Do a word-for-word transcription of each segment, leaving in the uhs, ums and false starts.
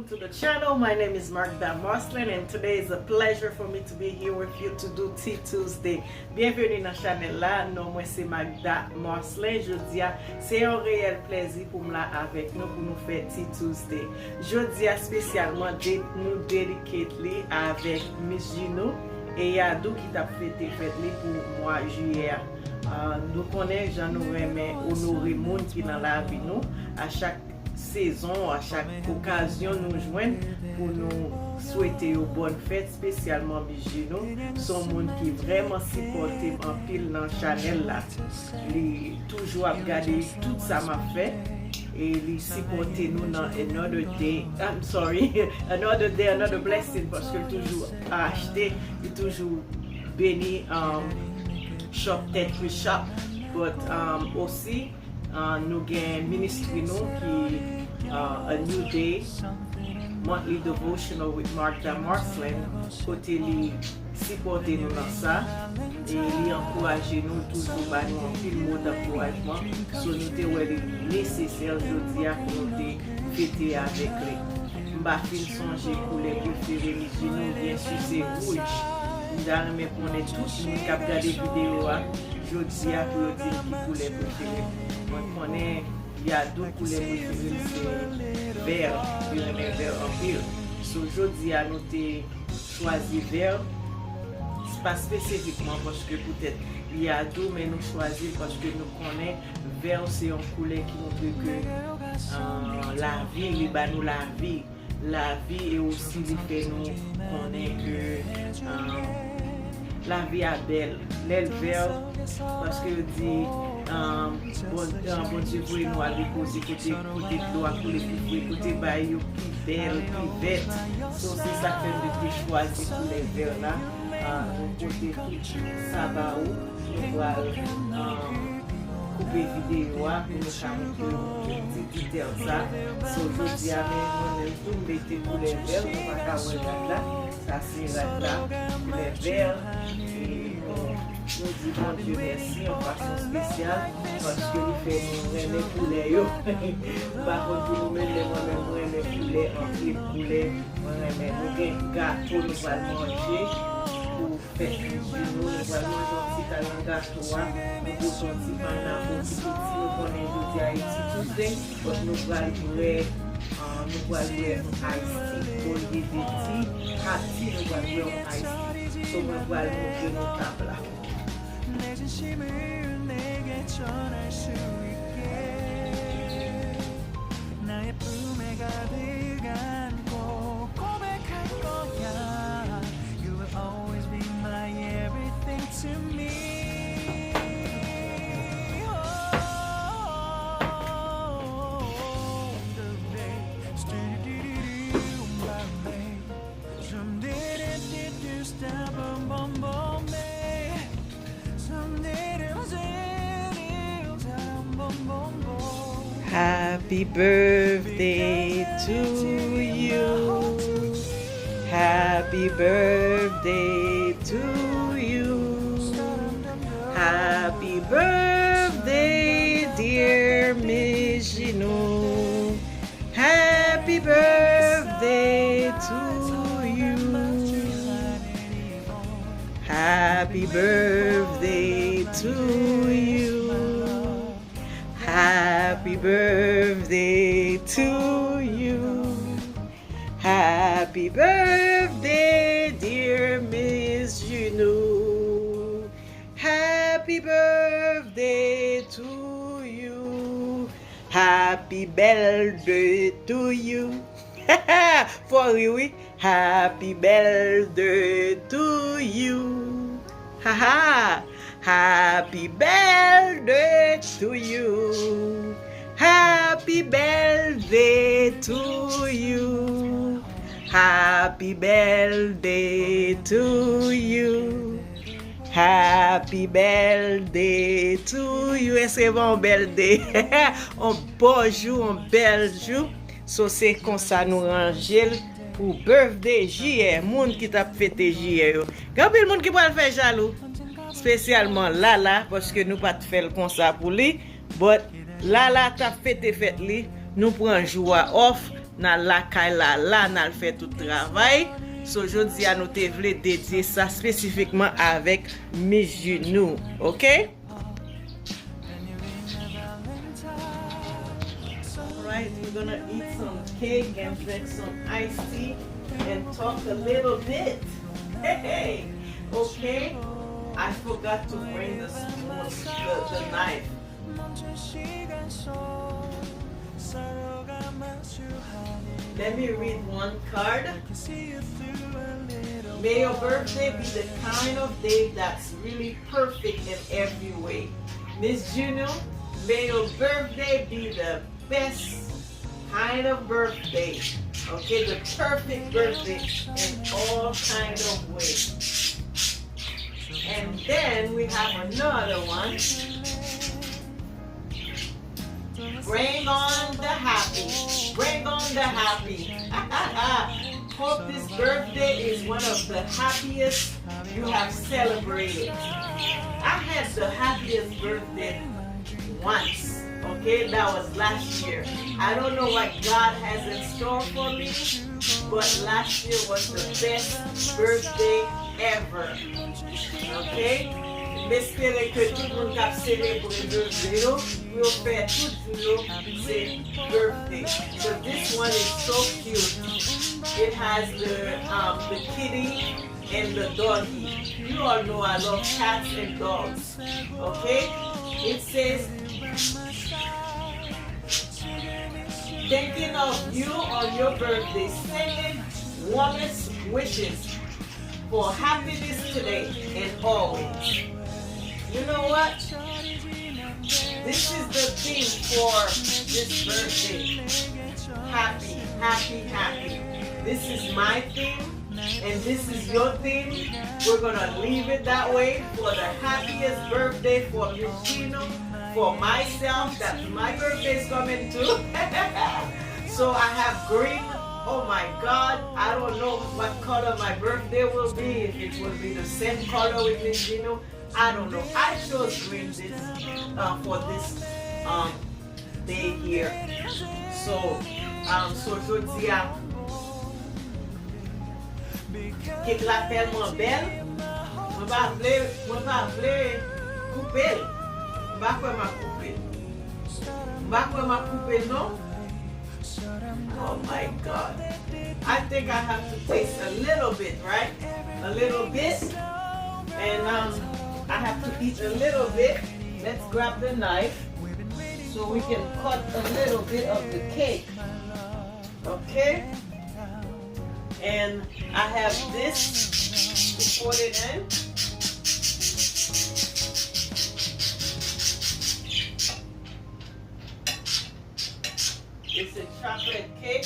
To the channel. My name is Magda Marcelin, and today is a pleasure for me to be here with you to do Tea Tuesday. Byenveni nan chanèl la. Non mwen se Magda Marcelin. Jodi a, se yon reyèl plèzi pou m la avèk nou pou nou fè Tea Tuesday. Jodi a, espesyalman, de- nou dedicate li avèk Miss Gino e Yadou ki t ap fete fèt li pou mwa jiyè a. Ah, nou konnen jan nou renmen onore moun ki nan lavi nou. A chak sezon, a chak okazyon nou jwenn pou nou swete yo bòn fèt, espesyalman Miss Gino. Se yon moun ki vrèman sipòte m anpil nan chanèl la. Li toujou ap gade tout sa m ap fè e li sipòte nou nan Another Day, I'm sorry, Another Day, Another Blessing, paske l toujou achte, li toujou beni, um, shop tèt wi shop, but, um, osi, uh, nou gen ministry nou ki, uh, A New Day Monthly Devotional with Magda Marcelin, kote li sipòte nou nan sa e li ankouraje nou, toujou ba nou anpil mo dankourajman. So nou te wè li nesesè jodi a pou nou te fete avèk li. M pa fin sonje koulè prefere Miss Gino, byen si se wouj. M ta renmen konnen tout moun k ap gade videyo a jodi a pou yo di m ki koulè prefere. Mwen konnen Yadou koulè prefere l se vè, li renmen vè anpil. So jodi a nou te chwazi vè, pa espesifikman paske poutèt Yadou, men nou chwazi l paske nou konnen vè se yon koulè ki montre ke, ah, lavi, li ba nou lavi. Lavi e osi li fè nou konnen ke, ah, lavi a bèl. Lè l vè, paske yo di, ah, Bon, ah, Bondye voye nou al repoze kote, kote dlo a koule pi fre, kote bagay yo pi bèl, pi vèt. So, se sa k fè m te chwazi koulè vè la. Ah, nou pote tout sa ba ou. Nou pral, ah, koupe videyo a pou nou ka montre nou tout ti detèy sa. So, jodi a, men mwen menm tou, m mete koulè vè, nou pa ka wè rad la. Sa se rad la, koulè vè. E, bon, nou di Bondye mèsi yon fason espesyal, paske li fè nou renmen koulè yo. M pa konn pou nou menm, men mwen menm, mwen renmen koulè anpil, koulè. Mwen renmen, nou gen gato nou pral manje pou fèt Miss Gino, nou pral manje yon ti kal nan gato a, nou pote yon ti payinap, yon ti piti, nou konnen jodi a e Tea Tuesday, but nou pral bwè, ah, nou pral bwè yon iced tea, olye de ti, hot tea, nou pral bwè yon iced tea. So, mwen pral montre nou tab la. 내 진심을 내게 전할 수 있게 나의 품에 가득 안고 고백할 거야. You will always be my everything to me. Happy birthday to you. Happy birthday to you. Happy birthday, dear Miss Gino. Happy birthday to you. Happy birthday to you. Happy birthday to you. Happy birthday, dear Miss Gino. Happy birthday to you. Happy birthday to you. Fò ri wi. Happy birthday to you. Ha ha. Happy birthday to you. Happy birthday to you. Happy birthday to you. Happy birthday to you. Èske se pa yon bèl day? On bon jou, on bèl jou. So, se konsa nou ranje l pou birthday jiyè, moun ki t ap fete jiyè yo. Gen anpil moun ki pral fè jalou, espesyalman Lala, paske nou pa t fè l konsa pou li. But Lala t ap fete fèt li, nou pran jou a off, n al lakay Lala, n al fè tout travay. So, jodi a, nou te vle dedye sa espesifikman avèk Miss Junou, oke? Alright, we're gonna eat some cake and drink some iced tea and talk a little bit. Hey, okay. I forgot to bring the spoon, the, the knife. Let me read one card. May your birthday be the kind of day that's really perfect in every way. Miss Juno, may your birthday be the best kind of birthday. Okay, the perfect birthday in all kind of ways. And then we have another one. Bring on the happy. Bring on the happy. Hope this birthday is one of the happiest you have celebrated. I had the happiest birthday once. Okay, that was last year. I don't know what God has in store for me, but last year was the best birthday ever. Okay? M espere ke tout moun k ap selebre birthday yo, pou yo fè tout jou yo se birthday. So this one is so cute. It has the um, the kitty and the doggy. You all know I love cats and dogs. Okay? It says, thinking of you on your birthday, sending warmest wishes for happiness today and always. You know what? This is the theme for this birthday. Happy, happy, happy. This is my theme, and this is your theme. We're gonna leave it that way for the happiest birthday for Miss Gino, for myself, that my birthday is coming too. So I have green. Oh my God, I don't know what color my birthday will be, if it will be the same color with Miss Gino. I don't know. I chose green this uh, for this um, day here. So, um, so jodi a, kek la tèlman bèl, mwen pa vle, mwen pa vle koupe l. M pa kwè m ap koupe l. M pa kwè m ap koupe l non. Oh my God. I think I have to taste a little bit, right? A little bit. And um, I have to eat a little bit. Let's grab the knife so we can cut a little bit of the cake. Okay? And I have this to put it in. It's a chocolate cake.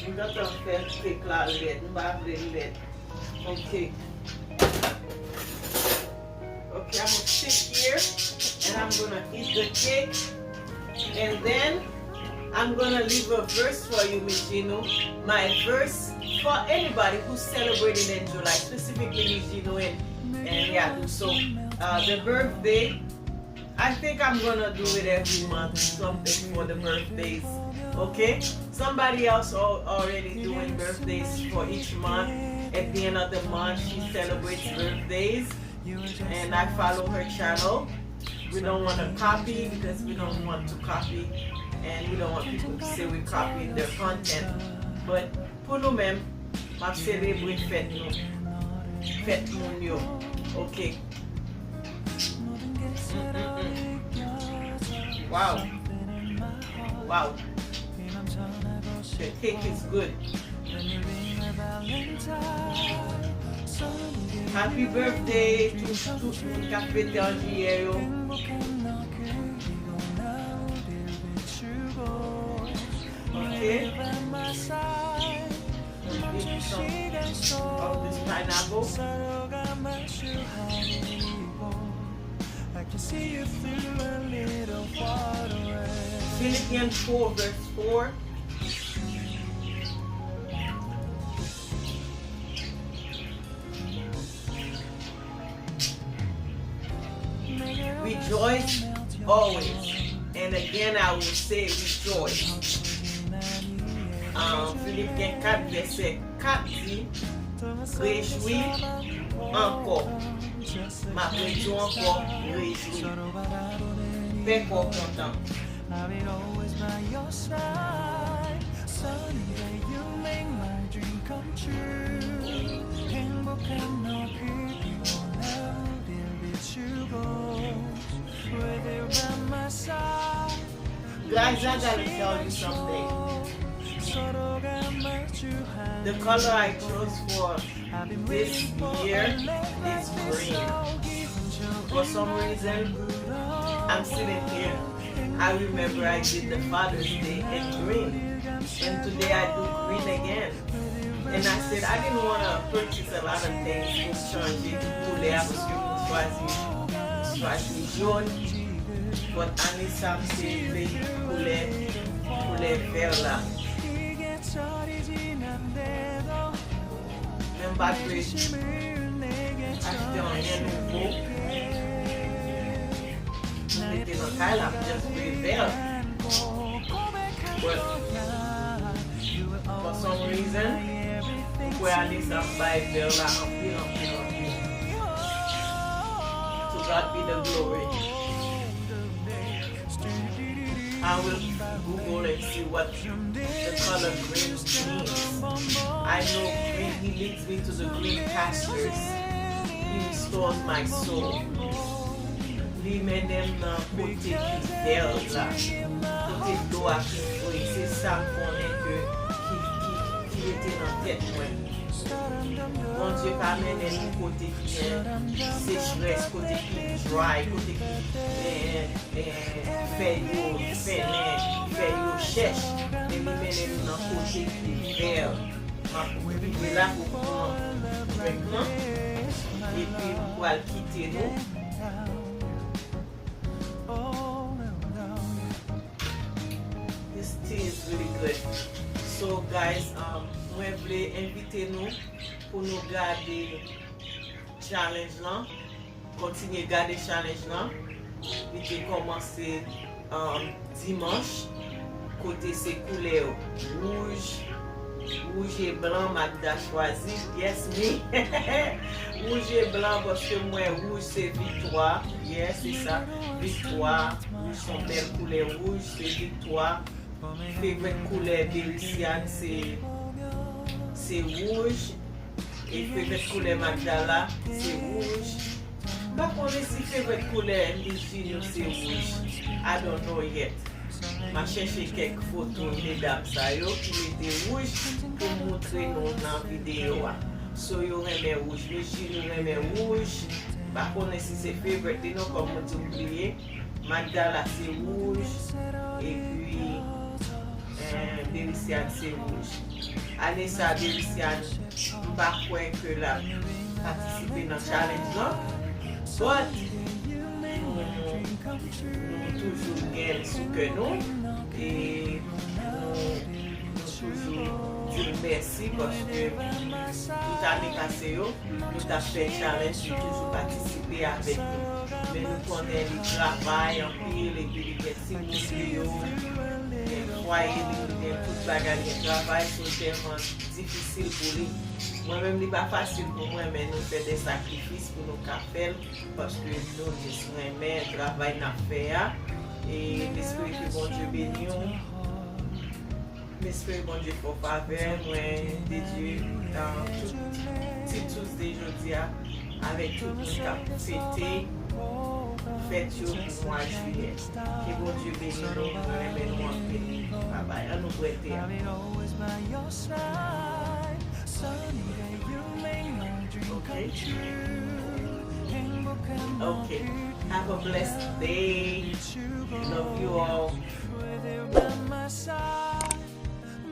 M gentan fè kek la lèd. M pa vle l lèd. Okay. Okay, I'm gonna sit here and I'm gonna eat the cake. And then I'm gonna leave a verse for you, Miss Gino. My verse for anybody who's celebrating in July, specifically Miss Gino and, and Yadu. So, uh, the birthday I think I'm gonna do it every month, something for the birthdays. Okay? Somebody else al- already doing birthdays for each month. At the end of the month, she celebrates birthdays. And I follow her channel. We don't want to copy because we don't want to copy. And we don't want people to say we're copying their content. But pou nou menm, m ap selebre fèt nou. Fèt moun yo. Ok. Mm-mm-mm. Wow. Wow. The cake is good. Happy birthday to tout moun k ap fete an jiyè yo. Ok. Eat some of this pineapple. Philippians four verse four. Rejoice always. And again, I will say rejoice. Filip gen kat, vèsè kat di, rejwi ankò. M ap redi w ankò, rejwi. Fè kò w kontan. Guys, I gotta tell you something. The color I chose for this year is green. For some reason, I'm sitting here. I remember I did the Father's Day in green. And today I do green again. And I said I didn't want to purchase a lot of things pou chanje tout koulè a paske m chwazi, m chwazi jòn. But Anissa, m te vle koulè, koulè vè la. Men m pa t vle achte anyen nouvo. M mete nan kay la, m just vle vè. But for some reason, m kwè Anissa ap bay vè la anpil, anpil, anpil. To God be the glory. I will Google and see what the color green means. I know green, he leads me to the green pastures. He restores my soul. Li mennen m nan kote ki vè la, kote dlo a ki fri. Se sa m konnen ke ki, ki, ki rete nan tèt mwen. Bondye pa mennen nou kote ki gen sechrès, kote ki dry, kote ki, eh, eh, fèy yo fennen, fèy yo chèch, men li mennen nou nan kote ki vè. M ap rive la pou pran drink lan, epi m pral kite nou. This tea is really good. So, guys, um, mwen vle envite nou pou nou gade challenge lan. Kontinye gade challenge lan. Li te kòmanse, um, dimanch. Kote se koulè wouj, wouj e blan Magda chwazi. Yes, me. Wouj e blan, paske m wè wouj se viktwa. Yes, se sa. Viktwa. Wouj se yon bèl koulè. Wouj se viktwa. Favorite koulè Deliciane se, se wouj. E favorite koulè Magdala se wouj. M pa konnen si favorite koulè Miss Genie se wouj. I don't know yet. M a chèche kèk foto medam sa yo ki mete wouj pou m moutre nou nan videyo a. So yo renmen wouj. Miss Genie renmen wouj. M pa konnen si se favorite li non, kòm mwen di m bliye. Magdala se wouj, epi, eh, Deliciane se wouj. Ane sa, Deliciane, m pa kwè ke l ap patisipe nan challenge lan, but nou, nou toujou gen l sou kè nou, e nou, nou toujou di l mèsi, paske tout ane pase yo, nou t ap fè challenge, li toujou patisipe avèk nou. Men nou konnen li travay anpil, epi li gen timoun li yo, gen fwaye li, li gen tout bagay, li gen travay, so tèlman difisil pou li. Mwen menm, li pa fasil pou mwen, men nou fè de sakrifis pou nou ka fè l, paske nou jis renmen travay n ap fè a. E m espere ke Bondye beni w. M espere Bondye fè w favè. Mwen dedye, uh, tout ti Tuesday jodi a avèk tout moun k ap fete fèt yo pou mwa jiyè. Ke Bondye beni nou, mwen renmen nou anpil. Babay, an nou bwè te a. Ok. Ok. Have a blessed day. Love you all.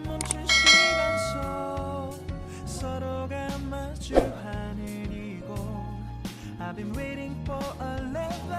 멈춘 시간 속 서로가 마주하는 이곳 I've been waiting for a love